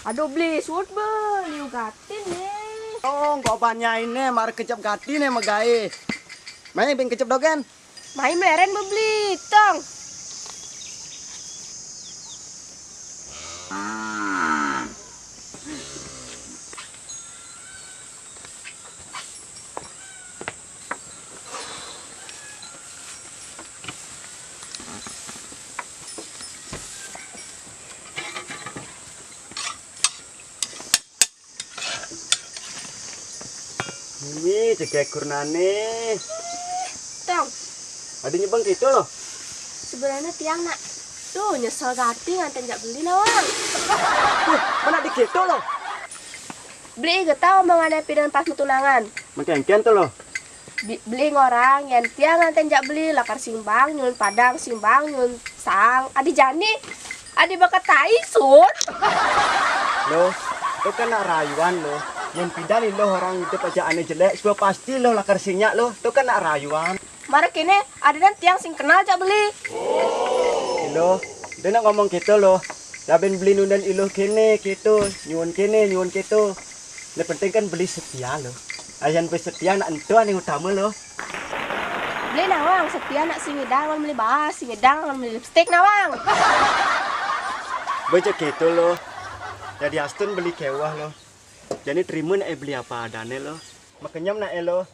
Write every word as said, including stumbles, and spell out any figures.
Aduh, Beli, suud be, liu gati ne. Tong, kok banyak ini, mara kecap gati ne magae. Mai, beng kecap dogen. Mai meleren be, Beli, tong. Mimi, cekek kurnane. Tong. Adi nyebeng gitu loh. Sebenarnya tiang nak, duh, nyesel gati nganten jak Beli nawang. Duh, mana di gitu loh. Beli getau omongannya pidan pas metunangan. Mengkengken tuh loh. Bi-, Beli ngorang, yen tiang nganten jak Beli, lakar simbang, nyun padang, simbang, nyun saang. Adi jani, adi bakat tai, sun. Loh, itu kan nak rayuan loh. Yen pidan iloh orang idup aja ane jelek, sudah pasti loh lakar sinyak loh. Itu kan nak rayuan. Mara kene, adi dan tiang sing kenal jak Beli. Iloh, dia nak ngomong gitu loh. Dah ben Beli nunden iloh kene, gitu. Nyuwun kene, nyuwun gitu. Yang penting kan Beli setia loh. Ayan Beli setia nak entu ane utama loh. Beli nawang, setia nak sing idang lawan Beli baas, sing idang lawan Beli lipstik nawang. Baca gitu loh. Jadi astun Beli kewah loh. Jadi terima nak Beli apa adane loh. Makenyam nak elo.